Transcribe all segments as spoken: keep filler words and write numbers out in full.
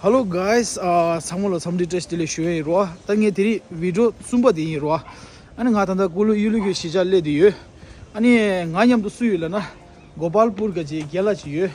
Hello guys, ཨ་ཚང་མ་ལ་འཚམས་འདྲི་བཀྲ་ཤིས་བདེ་ལེགས་ཞུ་ཡས་ཡིན་རོ། ད་ངས་དེ་རིང་བི་ཌི་ཡོ་གསུམ་པ་དེ་ཡིན་རོ། ཨ་ནི་ང་ད་ལྟ་ཀུ་ལུ་གཡུ་ལུ་གི་གཞིས་ཆགས་སླེབས་བསྡད་ཡོད། ཨ་ནི་ང་མཉམ་དུ་སུ་ཡོད་ལབ་ན། གོ་པལ་པུར་གི་ཅིག་རྒན་ལགས་ཅིག་ཡོད།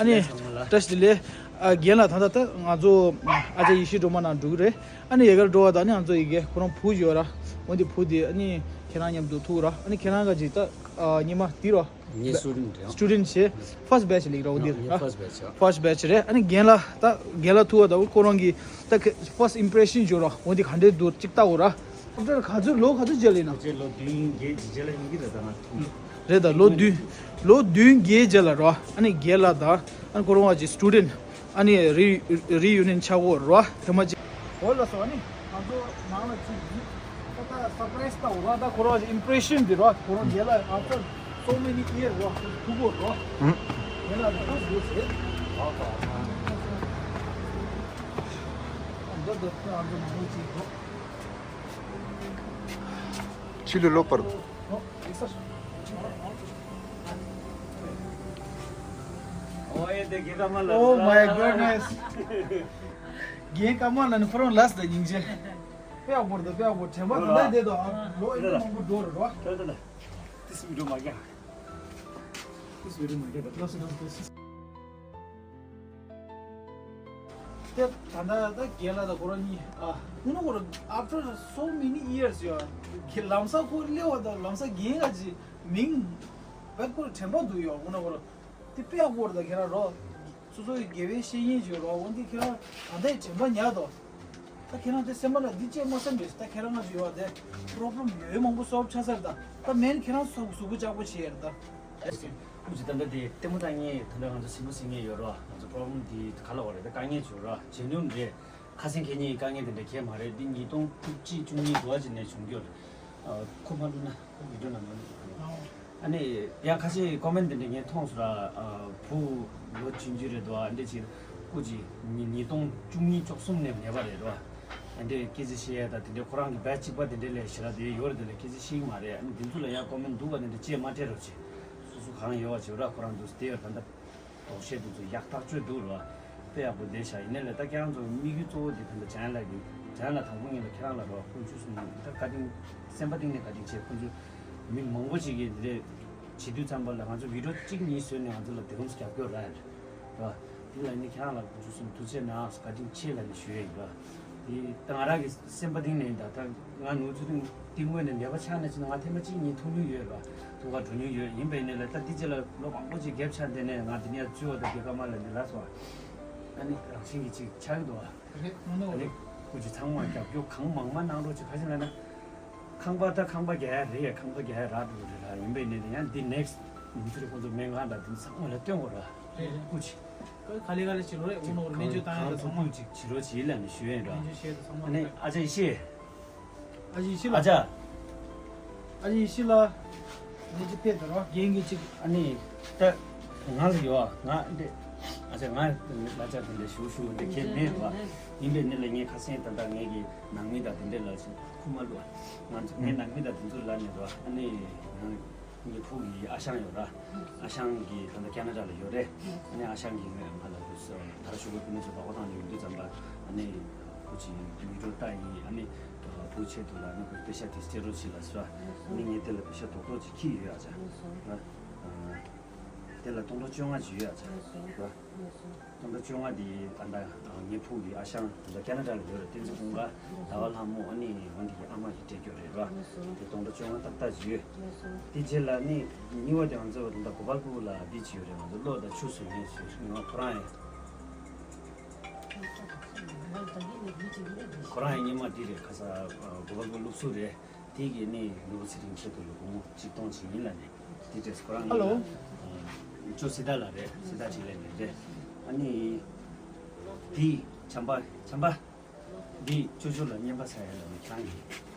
ཨ་ནི་བཀྲ་ཤིས་བདེ་ལེགས། ཨ་རྒན་ལགས་ད་ལྟ་ད་ང་ཚོ་ཨ་ཅག་ཡེ་ཤེས་སྒྲོལ་མ་ནང་འགྲོ་གི་རེད། ཨ་ནི་ཡ་གར་འགྲོ་བ་ད་ནི་ང་ཚོ་ཡི་གེ་ཁོ་རང་བུ་ཡོད་ར། འོན་ཏེ་བུ་དེ་ཨ་ནི་ཁྱེད་རང་མཉམ་དུ་ཐུག་ར། ཨ་ནི་ཁྱེད་རང་ག་ཅིག་ད་ཨ་ཉི་མ་དེ་རོ། ངའི་སི་ཊུ་ཌེན་ཊི་རེད། སི་ཊུ་ཌེན་ཊི་བྱས། ཕར་སི་བེ་ཆི་ལིག་རོ་འདི་ངའི་ཕར་སི་བེ་ཆི། ཕར་སི་བེ་ཆི་རེད། ཨ་ནི་རྒན་ལགས་ད་རྒན་ལགས་ཐུག་བ་ད་ཁོ་རང་གི་ད་ཕར་སི་ཊི་ཨིམ་པི་རེ་ཤན་བྱོས་རོ། འོན་ཏེ་ག་འདྲས་འདུག་ཅིག་ལྟ་འོ་ར། ཨབ་ཊར་ག་ཚོད་ལོ་ག་ཚོད་རྗེས་ལ་ཡིན་ན། རྗེས་ལོ་བདུན་བརྒྱད་ཅིག་རྗེས་ལ་ཡིན་གྱི་རེད་ད་ང་ཐུག་རེད་ད་ལོ་བདུན། ལོ་བདུན་བརྒྱད་རྗེས་ལ་རོ། ཨ་ནི་རྒན་ལགས་ད་ཨ་ནི་ཁོ་རང་བ་ཅིག་སི་ཊུ་ཌེན་ཊི། ཨ་ནི་རི་རི་ཡུ་ནི་ཡན་ཆགས་འོ་རོ་དེ་མ་ཅིག་འོ་ལགས་སོ། ཨ་ནི་ང་ཚོ་ནང་ལ་ཅིག་ཡིན། ད་ད་སར་པ་རའི་སི་ལྟ་འོ་ར། ད་ཁོ་རང་གི་ཨིམ་པི་རེ་ཤན་འདི་རོ། ཁོ་རང་རྒན་ལགས་after so many years རོ་ཐུག་གོ་རོ། རྒན་ལགས་ད་ད་འདུག་ཟེར། ཨ་ད་ད་ད་ད་ང་ཚོ་ནང་ལ་ཅིག་རོ། ཕྱི་ལོ་ལོ་བར་དུ། Oh my goodness. རྒན་ཀརྨ་ལགས་ནི་ཁོ་རང་ལགས་དང་སྙིང་རྗེ། དཔེ་ཡག་པོ་རེད། དཔེ་ཡག་པོ། དྲན་པ་དེ་འདྲ་བསྡད་དོ། ལོ་ཨེ་འདྲ་མང་པོ་འགྲོ་རེད་རོ། ཏིས་བི་ཌི་ཡོ་མ་རྒྱག་ཏིས་བི་ཌི་ཡོ་མ་རྒྱག་དེ་ད་ལྟ་ད་རྒན་ལགས་དང་ཁོ་རང་གཉིས་ཨ་ཁོ་ན་ཁོ་རང་after so many years ཡོད། ལམ་སང་ཁོ་སླེབས་པ་དང་ལམ་སང་རྒན་ལགས་ཀྱི་མིང་བད་ཁོ་རང་དྲན་པ་འདུག་ཡོད། ཁོ་ན་ཁོ་རང་དེ་དཔེ་ཡག་པོ་རེད། ད་ཁྱེད་རང་རོ་སོ་སོ་ཡི་དགེ་བའི་བཤེས་གཉེན་ཅིག་ཡོད་རོ། འོན་ཏེ་ཁྱེད་རང་ད་ལྟའི་དྲན་པ་ཉར་དོ། ད་ཁྱེད་རང་དེ་སེམས་པ་ལ་འདི་ཅེས་མ་བསམ་པས། ད་ཁྱེད་རང་ང་ཚོ་ཡོད་དེ་པོ་རོབ་ལེམ་ཡོད་མང་པོ་སོལབ་ཆགས་ཚར། ད་ད་མེན་ཁྱེད་རང་གཟུགས་པོ་ལྕགས་པོ་བྱས་ཡོད་ད། ཨུ་ཅི་ད་ལྟ་དེ་ལྟད་མོ་ལྟ་མཁན་ད་ལྟ་ང་ཚོ་སེམས་པ་ཟིན་མཁན་ཡོད་རོ། ང་ཚོ་པོ་རོབ་ལེམ་འདི་ག་ལ་བ་རེད། ད་དཀའ་ངལ་ཅིག་ཡོད་རོ། ཇེ་ནུན་རེད། ཁ་སང་ཁེ་ཉིན་དཀའ་ངལ་དེ་འདྲ་གས་མ་རེད། འདི་ཉིས་སྟོང་བཅུ་གཅིག་བཅུ་གཉིས་འདྲ་བ་ཅིག་ནས་བྱུང་རྒྱུ་རེད། ཁོ་མ་བླུགས་ན་ཁོ་བི་ཌི་ཡོ་ནང་མ་བླུགས། ཨ་ནི་ཡང་ཁ་ཤས་ཀོ་མེན་ཊི་དེ་འདྲ་ངས་མཐོང་སོང་ར། བུ་ལོ་ཆུང་ཆུང་རེད་འདུག་ཨ་འདྲ་ཅིག་སྐུ་མཁྱེན་ཉིས་ཉིས་སྟོང་བཅུ་གཉིས་བཅུ་གསུམ་ནས་མེད་པ་རེད་རོ། ཨ་འདྲ་སྐད་ཆ་བཤད་ཡ་ད་དེ་འདྲ་ཁོ་རང་གི་བེ་ཆི་གཅིག་པ་དེ་འདྲ་ལས་ཞེ་དྲག་དེ་ཡོད་རེད། དེ་ལ་སྐད་ཆ་བཤད་ཀྱི་མ་རེད། ཨ་ནི་དེ་ཚོ་ལ་ཡང་ཀོ་མེན་ཊི་འདུག་ག་དེ་འདྲ་ཅེས་མ་སྤྲད་རོགས་བྱེད། སོ་སོ་གང་ཡོད་པ་བྱེད་ར། ཁོ་རང་འདུག་སྟེ་ཡོད་ད་ལྟ། དོགས་གཞི་དེ་ཚོ་ཡག་ཐག་ཆོད་འདུག་ར། དཔེ་ཡག་པོ་བསྡད་ཤག་ཡིན་ནའི་ལས་ད་ཁྱེད་རང་ཚོ་དམིགས་ཡུལ་གཙོ་བོ་དེ་ད་ལྟ་ཇན་ལགས་ཀྱི་ཇན་ལགས་དང་པོ་ཉིད་ལ་ཁྱེད་རང་ལ་རོགས་ཁོང་ཚོས་སོང་ད་བཀའ་དྲིན་སེམས་པ་གཏིང་ནས་བཀའ་དྲིན་ཆེ། ཁོང་ཚོས་མི་མང་པོ་ཞིག་གིས་འདི་འདྲས་བྱེད་དུས་ཙམ་པ་ལ་ང་ཚོ་བི་ཌི་ཡོ་གཅིག་གཉིས་བཟོས་ནས་ང་ཚོ་ལ་དེ་རིང་རྒྱབ་སྐྱོར་རག་ཡོད་རེད་ར། དེ་ལ་ནི་ཁྱེད་རང་ལ་ཁོང་ཚོས་སོང་ཐུགས་རྗེ་གནང་བཀའ་དྲིན་ཆེ་ལབ་ནས་ཞུ་ཡས་ཡིན་ར། དེ་ད་ང་རང་གི་སེམས་པ་གཏིང་ནས་ད་ལྟ་ང་ནུ་ཚོ་རིང་དེ་སྔོན་ནས་ནད་པ་ཆགས་ནས་ཕྱིན་ན་ང་ཐེངས་མ་གཅིག་གཉིས་ཐུག་མྱོང་ཡོད་ར། ཐུག་ག་འགྲོ་མྱོང་ཡོད། ཡིན་པའི་ནས་ལ་ད་དེ་རྗེས་ལ་ལོ་མང་པོ་ཅིག་རྒྱབ་ཆགས་བསྡད་ནས་ང་དེ་ནས་བཙུན་བ་དང་རྒྱལ་ཁབ་མ་ལ་འདི་ལ་སོང་། ཨ་ནི་རང་བཞིན་གྱིས་ཅིག་ཆགས་ཀྱི་འདུག་བ། རེད་ནོ་ནོ། ཨ་ནི་སྐུ་མཁྱེན་ཚང་མ་རྒྱབ་སྐྱོར་གང་མང་མང་གནང་རོགས་ཅིག་ག་ཅི་ལབ་ན། ཁང་པ་ད་ཁང་པ་རྒྱག་ཡ་རེད། ཁང་པ་རྒྱག་ཡ་རག་འགྲོ་གི་རེད་ར། ཡིན་པའི་ནས་ཡང་འདི་ནེག་སི་ནུ་ཚོ་རེ་ཁོང་ཚོ་སྨན་ཁང་དང་དེ་ཚང་མ་ལ་སྟོན་དགོས་ར། རེད་རེད། སྐུ་མཁྱེན། ག་ལེ་ག་ལེ་བྱེད་རོགས་རེད། འོ་ནོ་རེ་སྨན་བཅོས་བཏང་ཡ་ད་ཚང་མ། སྐུ་མཁྱེན་བྱེད་རོགས་བྱེད་ལབ་ནས་ཞུ་ཡ་ཡིན་ར། སྨན་བཅོས་བྱས་ད་ཚང་མ། ཨ་ནི་ཨ་ཅག་ཡེ་ཤེས། ཨ་ཅག་ཡེ་ཤེས་ལགས། ཨ་ཅག་ཡེ་ཤེས་ལགས། ཨ་ཅག་ཡེ་ཤེས་ལགས། ངེད་ཀྱི་ཕེབས་དང་རོགས་རྒན་གྱི་ཅིག་ཨ་ནི་ད་ང་ལ་ཡོད་ང་འདི་ཨ་ཅག་ང་ལ་ཅག་དེ་འདྲ་ཞུ་ཞུ་འདི་ཁྱེད་མེད་རོགས། ཡིན་པའི་ནི་ལ་ངས་ཁ་སང་ད་ལྟ་ངེད་ཀྱི་ནང་མི་དང་དེ་འདྲ་ལ་ཅིག་ཁུ་མ་ལུ་ང་ཚོ་ངའི་ནང་མི་དང་དེ་ཚོ་ལ་ནས་རོགས། ཨ་ནི་ཡང་། ངའི་ཕུག་གི་ཨ་ཞང་ཡོད་ར། ཨ་ཞང་གི་ད་ལྟ་ཁེ་ན་ཌ་ལ་ཡོད་རེད། ཨ་ནི་ཨ་ཞང་གིས་ང་ང་ལ་དུས་ད་ར་ཤོག་གུ་དེ་ནས་ཚོ་བག་བག་བཏང་ནས་ཡོང་དུས་ཙམ་པ་ཨ་ནི་ཁོ་ཅིག་མི་འགྲོ་ལྟ་ཡིན། ཨ་ནི་ཕུག་ཆེད་དུ་ལ་ཨ་ནི་ཁོས་པེ་ཤ་དེ་སྤྲད་རོགས་བྱེད་ལ་ཟེར་ར། ཨ་ནི་ངས་དེ་ལ་པེ་ཤ་རྡོག་རྡོག་ཅིག་ཁྱེར་ཡོད་ཨ་ཅག་ར། དེ་ལ་སྟོང་ཕྲག་བཅོ་ལྔ་ཅིག་ཡོད་ཨ་ཅག་ར། སྟོང་ཕྲག་བཅོ་ལྔ་དེ་ད་ལྟ་ངའི་ཕུག་གི་ཨ་ཞང་ད་ལྟ་ཁེ་ན་ཌ་ལ་ཡོད་རེད། བསྟན་འཛིན་ཀུན་དགའ་ཟླ་བ་ལྷ་མོ་ཨ་ནི་འོན་ཏེ་གི་ཨ་མ་གིས་སྤྲད་རྒྱུ་རེད་ར། དེ་སྟོང་ཕྲག་བཅོ་ལྔ་ཏག་ཏག་ཅིག་ཡོད། དེ་རྗེས་ལ་ནི་གཉིས་པ་དེ་ང་ཚོ་ད་ལྟ་གོ་པལ་པུར་ལ་འདི་ཅིག་ཡོད་རེད། ང་ཚོ་གློག་དང་ཆུ་བཟོ་མཁན་ཅིག་ང་ཁོ་རང་ཡང་ཁོ་རང་ཡང་སྔོན་མ་འདི་རེད། ཁ་ས་གོ་པལ་པུར་སློབ་ཟུར་རེད། དེ་གི་ནི་ནོར་བུ་ཚེ་རིང་ཆེད་དུ་ལོ་སྒོར་མོ་གཅིག་སྟོང་ཅིག་ཡིན་ལ་ནི་དེ་འདྲས་ཁོ་རང་ཧ་ལོ། ལ་ཅོ་སི་ད་ལ་རེད། སི་ད་ཅིག་ལས་ནི་རེད། ཨ་ནི་དེ་བྱམས་པ་བྱམས་པ་འདི་ཅོ་ཅོ་ལ་བསྙེན་པ་ཟ་ཡ་ལ་ནི་ཁྱེད་རང་གི་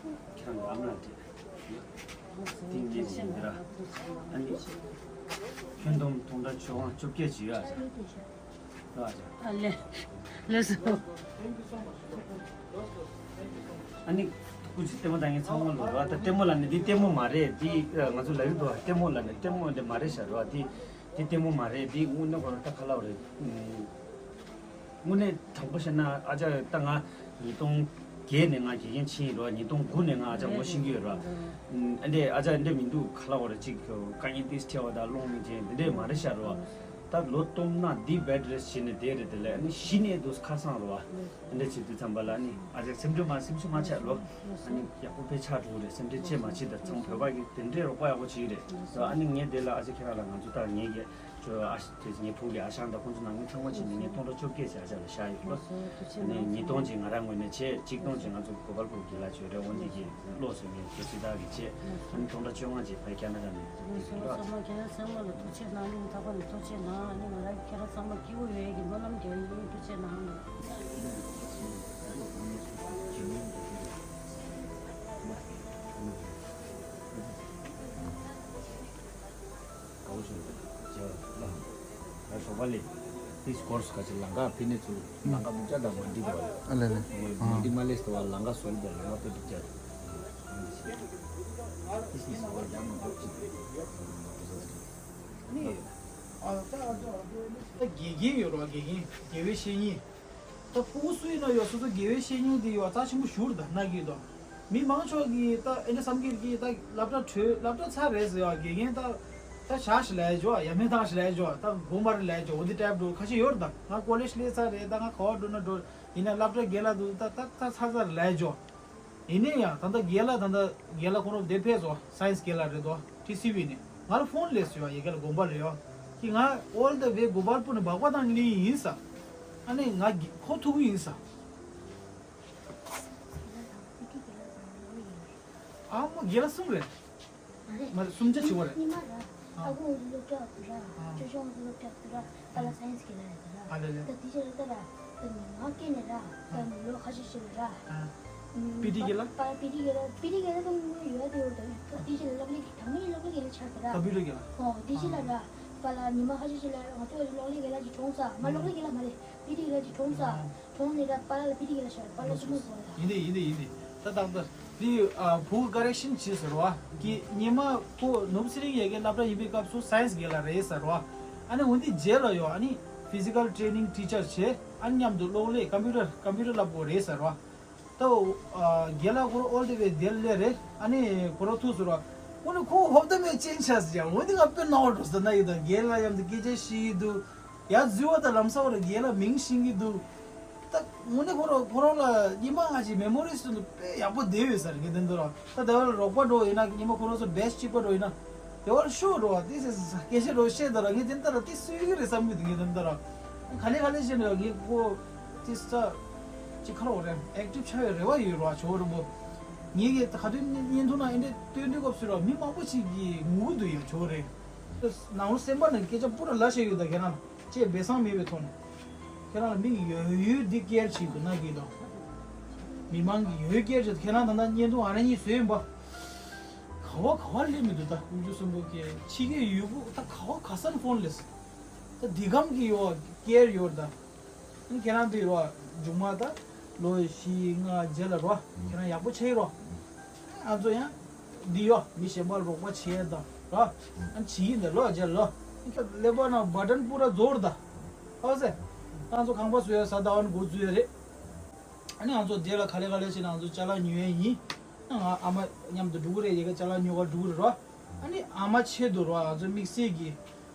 ཁྱེད་རང་གི་ཨ་མ་ལགས་རེད། དེ་ངས་ཡིན་འདི་ར། ཨ་ནི་ཁྱོན་བསྡོམས་སྟོང་ཕྲག་བཅོ་ལྔ་བཅོ་བརྒྱད་ཅིག་ཡོད་ཨ་ཅག་ཨ་ལེ། ལགས་སོ། ཨ་ནི། སྐུ་མཁྱེན་ལྟད་མོ་ལྟ་མཁན་ཚང་མ་ལོ་ར། ད་ལྟད་མོ་ལ་ནི་འདི་ལྟད་མོ་མ་རེད། འདི་ང་ཚོ་ལ་རིག་འདུག་ལྟད་མོ་ལ་ནི་ལྟད་མོ་འདི་མ་རེད་ཤག་ར། འདི་འདི་ལྟད་མོ་མ་རེད། འདི་དངོས་གནས་ཁོ་རང་ད་ག་ལབ་རེད། དངོས་གནས་དྲང་པོ་བཤད་ན་ཨ་ཅག་ད་ང་ཉིས་སྟོང་བརྒྱད་ནས་ང་དགེ་རྒན་ཕྱིན་ཡིན་རོ། ཉིས་སྟོང་དགུ་ནས་ང་ཨ་ཅག་ངོ་ཤེས་ཀྱི་ཡོད་རོ། ཨ་འདྲས་ཨ་ཅག་འདྲས་མི་འདུག་ག་ལ་བ་ར་ཅིག་དཀའ་ངལ་ཏིས་ཆེ་བ་དང་སློང་མི་ཅན་འདི་འདྲས་མ་རེད་ཤག་རོ། ད་ལོ་སྟོང་ན་འདི་བེད་རེས་བྱས་ནས་བསྡད་རེད། དེ་ལས་ཨ་ནི་གཞི་ནས་འདུག་ཁ་སང་རོ། ཨ་འདྲས་བྱེད་དུས་ཙམ་པ་ལ་ཨ་ནི་ཨ་ཅག་སེམས་ཁྲལ་མ་སེམས་ཤུགས་མ་ཆག་ལོ། ཨ་ནི་ཡག་པོ་དཔེ་ཆགས་འགྲོ་གི་རེད། སེམས་ཁྲལ་ཅེས་མ་བྱེད། ད་ཚང་བོད་པ་གི་དེ་འདྲས་རོགས་པ་ཡག་པོ་བྱེད་ཀྱི་རེད། ཨ་ནི་ངས་དེ་ལ་ཨ་ཅག་ཁྱེད་རང་ལ་ང་ཚོ་ད་ངས་ཀྱི་ཁྱོད་ཨ་ཤ་དེ་ངའི་བུ་གི་ཨ་ཞང་དང་ཁོང་ཚོ་ནང་མི་ཚང་མ་བྱས་ནས་ངས་སྟོང་ཕྲག་བཅོ་བརྒྱད་ཅིག་ཨ་ཅག་ལ་བཞག་ཡོད་ལོ། ཨ་ནི་ཉིས་སྟོང་ཅིག་ང་རང་ངོས་ནས་བྱས། གཅིག་སྟོང་ཅིག་ང་ཚོ་གོ་པལ་པུར་དགེ་ལགས་ཆོས་རེ་འོང་འདི་གི་ལོགས་སུ་ངས་ཁྱེད་ཚོ་དག་གི་བྱས། ཨ་ནི་སྟོང་ཕྲག་བཅོ་ལྔ་ཅིག་ཕ་གི་ཁ་ན་ཌ་ནས་འདི་གི་ལོ། ཚང་མ་ཁྱེད་རང་ཚང་མ་ལ་ཐུགས་རྗེ་གནང་། སྙིང་ཐག་པ་ནས་ཐུགས་རྗེ་གནང་། ཨ་ནི་ང་རང་ཁྱེད་རང་ཚང་མ་སྐྱིད་པོ་ཡོད་ཀྱི་སྨོན་ལམ་རྒྱག་ཡིན། ཐུགས་རྗེ་གནང་། ཨ་ཞོགས་པ་ལས་དེ་སྐོར་སུ་ཁ་ཅིག་ལམ་ཁ་ཕི་ནས་ཚུར་ལམ་ཁ་འདུག་ཅག་དང་མ་འགྲིག་པ། ཨ་ལེ་ལེ། མ་འགྲིག་མ་ལས་སུ་བ་ལམ་ཁ་སུ་དང་ལམ་ཁ་ཕི་འདུག་ཅག་དེ་སི་སི་བ་རྒྱ་མ་འདུག་ཅིག་ནི་ཨ་ད་ཨ་ད་དགེ་རྒན་ཡོད་རོགས། དགེ་རྒན་དགེ་བའི་བཤེས་གཉེན། ད་ཕྲུ་གུ་སུ་ཡིན་ན་ཡོད། སོ་སོ་དགེ་བའི་བཤེས་གཉེན་དེ་ཡོད་རྩ་ཆེན་པོ་ཞུ་རེད། ད་ན་གི་དོ། མི་མང་ཆོག་གི་ད་ཨེ་འདྲ་བསམ་གྱི་གི་ད་སློབ་གྲྭ་གྲོལ་སློབ་གྲྭ་ཚར་རེད་ཟེར་ཡོད། དགེ་རྒན་ད་ད་ཞག་ཞིག་ལས་ཇོ་ཡ་མེད་ཐང་ཞིག་ལས་ཇོ་ད་དགོང་མར་ལས་ཇོ་འོ་འདི་ཊེབ་འགྲོ་ཁ་ཤས་ཡོད་རེད། ད་ང་ཀོ་ལེཇ་སླེབས་ཚར་རེད། ད་ང་ག་བ་འགྲོ་ན་འགྲོ་ཡིན་ན་སློབ་གྲྭ་རྒན་ལགས་འདུག་ད་ད་ད་ཚར་ཚར་ལས་ཇོ། ཡིན་ནའི་ཡང་ད་ལྟ་རྒན་ལགས་ད་ལྟ་རྒན་ལགས་ཁོ་རང་བསྡད་ཕེབས་སོ། སའེན་སི་རྒན་ལགས་རེད་དོ། ཊི་སི་ཝི་ནས་ང་ལ་ཕོན་སླེབས་སོ་ཡ། ཡ་ག་ལ་དགོངས་པ་རེད་ཡོ། ཁྱེད་ང་ཨོལ་ད་ཝེ་གོ་པལ་པུར་ནས་བག་པ་དང་ལི་ཡིན་ས། ཨ་ནི་ང་གི་ཁོ་ཐུག་ཡིན་ས། ཨ་མ་རྒན་ལགས་གསུམ་རེད། མ་རེད། སུམ་ཅུ་བྱུང་བ་རེད། ཉི་མ་ར། ཨ་ཁོ་འོ་ལོ་ཀྲག་ཏུ་ར། ཨ་ཅོ་ཅོ་འོ་ལོ་ཀྲག་ཏུ་ར། པ་ལ་སའེན་སི་གི་ལ་ཡ་ད་ར། ཨ་ལེ་ལེ། ད་དེ་ཅི་རེད་ད་ར། ད་ནི་ང་སྐད་ནས་ར། ད་ནི་ལོ་ཁ་ཤས་ཤིག་ལ་ར། ཨ། པི་ཏི་གི་ལ། པ་པི་ཏི་གི་ལ་པི་ཏི་གི་ལ་ད་ངོ་ཡོད་དེ་ཡོད་ད། ད་དེ་ཅི་ལ་སློབ་ལས་ད་ངོ་ཡི་སློབ་ལས་གི་ལ་ཆགས་ད་ར། ད་པི་ཏི་གི་ལ། ཨོ་དེ་ཅི་ལ་ར། པ་ལ་ཉི་མ་ཁ་ཤས་ཤིག་ལ་ར། ང་ཚོ་སློབ་ལས་གི་ལ་ཅིག་གྲོངས་ས། མ་སློབ་ལས་གི་ལ་མ་རེད། པི་ཏི་གི་ལ་ཅིག་གྲོངས་ས། གྲོངས་ནས་ད་པ་ལ་ལ་པི་ཏི་གི་ལ་ཤར་པ་ལ་ཅི་མོ་བཟོ་ལ། ཡིན་དེ་ཡིན་དེ་ཡིན་དེ། ད་ད་ད་དེ་ཨ་བུ་ཀ་རེག་ཤན་བྱས་ཟེར་བ་གི་ཉི་མ་ཁོ་ནུབ་སི་རིང་ཡ་གི་སློབ་གྲྭ་ཡིན་པའི་སྐབས་སུ་སའེན་སི་རྒན་ལགས་རེད་ཟེར་བ། ཨ་ནི་འོན་ཏེ་རྗེས་ལ་ཡོ་ཨ་ནི་ཕི་ཟི་ཀལ་ཊེ་ནིང་ཊི་ཅར་བྱས། ཨ་ནི་མཉམ་དུ་གློག་ཀླད་ཀམ་པུ་ཊར་ཀམ་པུ་ཊར་བསླབ་དགོས་རེད་ཟེར་བ། ད་ཨ་རྒན་ལགས་ཁོ་རང་ཨོལ་ཌི་ཝེ་དེར་སླེབས་རེད། ཨ་ནི་ཁོ་རང་ཐུག་ཟེར་བ། འོ་ནི་ཁོ་ཧོབ་ཏེ་མེད་ཅན་ཆགས་ཟེར་ཡ། འོན་ཏེ་ང་དཔེ་ནོར་འགྲོ་ཟེར་ན་ཡིན་ད། རྒན་ལགས་མཉམ་དུ་སྐད་ཆ་བཤད་ཀྱི་འདུག་ཡ་འཛུལ་བ་དང་ལམ་སང་བར་རྒན་ལགས་མིང་ཤེས་ཀྱི་འདུག་ད་དངོས་གནས་ཁོ་རང་ཁོ་རང་ལ་ཉི་མ་ང་ཅིག་མེ་མོ་རིས་ཚོ་དཔེ་ཡག་པོ་བསྡད་ཡོད་ཟེར། ངས་དེ་འདྲ་ར་ད་དེ་བ་ལ་རོགས་པ་འགྲོ་ཡིན་ན་ཉི་མ་ཁོ་རང་ཚོ་བེ་ཆི་གཅིག་པ་འགྲོ་ཡིན་ན་དེ་བ་ལ་ཤོག་འགྲོ་བ་དེ་ཟེར་ཟེར་སྐད་ཆ་འགྲོ་བཤད་ད་ར། ངས་དེ་འདྲ་ར་དེ་སུས་ཀྱི་རེད་བསམ་གྱི་འདུག་ངས་དེ་འདྲ་ར་ག་ལེ་ག་ལེ་བཤད་ན་ཡང་ངས་ཁོ་དེ་ས་ཅིག་ཁ་རོག་རེད་ཨེག་ཊིབ་ཆགས་ཡོད་རེ་བ་ཡོད་ར། ཇོ་རིན་པོ་ངས་ཀྱི་ག་དུས་བརྙན་ཐུང་ནང་ཨེ་འདྲ་སྟོན་དུས་སྐབས་སུ་ར་མི་མང་པོ་ཞིག་གིས་ངུ་གི་འདུག་ཡ། ཇོ་རེད། ནང་ལོ་སེམས་པ་ནང་སྐད་ཆ་པུ་ར་ལ་བཤད་ཡོད་ད་ཁྱེད་རང་ལ། ཅེས་སྦས་གསང་མེད་པའི་ཐོག་ནས། ཁྱེད་རང་ལ་མི་ཡོད་ཡོད་འདི་ཀེར་བྱེད་དགོས་ན་གི་དང་། མི་མང་གི་ཡོད་ཀེར་བྱེད། ཁྱེད་རང་ད་ལྟ་བརྙན་ཐུང་ཨ་ར་གཉིས་བཟོས་ཡིན་པ། ག་བ་ག་བ་སླེབས་མི་འདུག་ད་ཀུན་སྤྱོད་གསུམ་པོ་ཀེར་ཕྱི་རྒྱལ་ཡུལ་པོ་ད་ག་བ་ག་སར་ཕོན་སླེབས། ད་འདི་གམ་གི་ཡོད་ཀེར་ཡོད་ད། ཁྱེད་རང་དེ་རོ། མཇུག་མ་ད་ལོ་བཞི་ལྔ་རྗེས་ལ་རོ། ཁྱེད་རང་ཡག་པོ་ཆགས་ཡིན་རོ། ཨ་ཚོ་ཡང་། འདི་ཡོ་མི་གཞན་པ་རོགས་པ་བྱས་དང་ར། ཨ་བྱེད་ཀྱི་འདི་ལོ་རྗེས་ལོ། ཁྱོད་ཀླད་པ་ནང་བ་ཊན་པུ་ར་རྫོགས་ར་ད། ཨོ་སེ། ཨ་ཚོ་ཁང་པ་བཟོ་ཡ་ས་ད་བ་ནི་འགོ་བཙུགས་ཡ་རེད། ཨ་ནི་ང་ཚོ་རྗེས་ལ་ག་ལེ་ག་ལེ་བྱས་ན་ང་ཚོ་ཅ་ལག་ཉོ་ཡ་ཡིན། ང་ཨ་མ་མཉམ་དུ་འགྲོ་གི་རེད། ཡ་གི་ཅ་ལག་ཉོ་ག་འགྲོ་གི་རེད་རོ། ཨ་ནི་ཨ་མ་ཆེད་དུ་རོ། ང་ཚོ་དམིགས་བསལ་གྱི་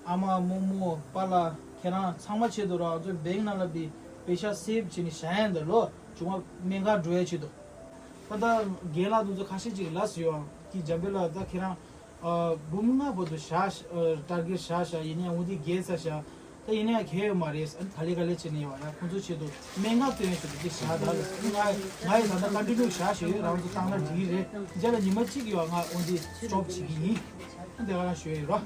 ཨ་མ་རྨོ་མོ་པཱ་ལགས་ཁྱེད་རང་ཚང་མ་ཆེད་དུ་རོ། ང་ཚོ་བེང་ནང་ལ་བི་པེ་ཤ་སེབ་བྱས་ནས་བཞག་ཡ་འདི་ལོ་བྱུང་བ་སྨན་ཁང་འགྲོ་ཡ་ཆེད་དུ། ད་ལྟ་རྒན་ལགས་དེ་ཚོ་ཁ་ཤས་ཅིག་ལབ་སོང་ཡོད་ཀི་འཇམ་དཔལ་ལགས། ད་ཁྱེད་རང་ཨ་འབུམ་ལྔ་བར་དུ་བཞག་ཨ་ཊར་གེཊ་བཞག་བཞག་ཡིན་ནའི་འོ་འདི་བརྒལ་ཚར་བཞག་ད་ཡིན་ནའི་གལ་ཡོད་མ་རེད། ཨ་ནི་ག་ལེ་ག་ལེ་བྱས་ནས་ཡོད་ཡ། ཁོང་ཚོ་ཆེད་དུ་སྨན་ཁང་སྟོན་ཡ་ཆེད་དུ་འདི་བཞག་ད་ལ་ང་ང་ཡི་ད་ལྟ་ཀོན་ཊི་ནིའུ་བཞག་བཞག་ཡོད། རང་ཚོ་བཏང་ན་འགྲིག་གི་རེད། རྗེས་ལ་ཉི་མ་གཅིག་ཡོད་ང་འོ་འདི་སི་ཊོབ་བྱེད་ཀྱི་ཡིན། ཨ་འདི་ག་རང་ཞུ་ཡ་ཡོད་རོ།